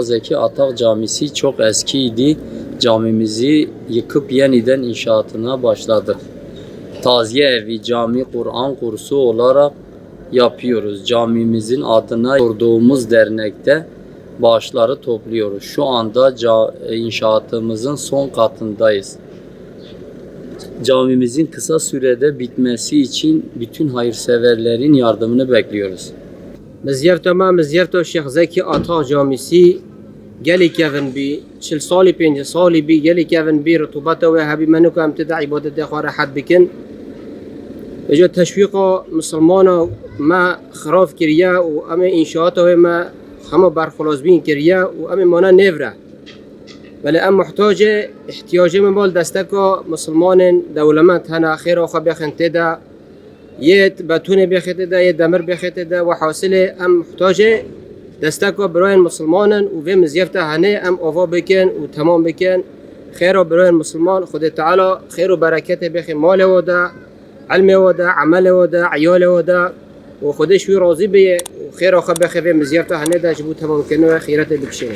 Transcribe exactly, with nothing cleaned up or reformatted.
Zeki Atak Camisi çok eskiydi. Camimizi yıkıp yeniden inşaatına başladık. Taziye evi, cami, Kur'an kursu olarak yapıyoruz. Camimizin adına kurduğumuz dernekte bağışları topluyoruz. Şu anda ca-, inşaatımızın son katındayız. Camimizin kısa sürede bitmesi için bütün hayırseverlerin yardımını bekliyoruz. Mizyefta me, mizyefta Şêx Zekî Atak Camîsî, gelî kevin bî, çil salî, pêncî salî bî, gelî kevin bî, rutubeta wê hebî, me niko em tê de îbadetê xwe rehet bikin. Îca teşwîqa misilmana me xirab kiriye û em ê înşaata wê me hema berxwelasbîn kiriye û em ê mane nêvre. Belê em muhtacê, ihtiyacê me mal desteka misilmanên dewlemend hene, xêra xwe bêxin tê de, yê betonê bêxê tê de, yê demir bêxê tê de, we hasilê em muhtacê desteka birayên misilman in û vê mizyefte henê em ava bikin û temam bikin. Xêra birayên misilman, Xwedê Teala xêr û bereketê bêxê malê we de, ilmê we de, emelê we de, eyalê we de û Xwedê ji wî razî bê û xêra xwe bêxê vê mizyefte henê de ji bo temamkirinê we xîretê bikişêne.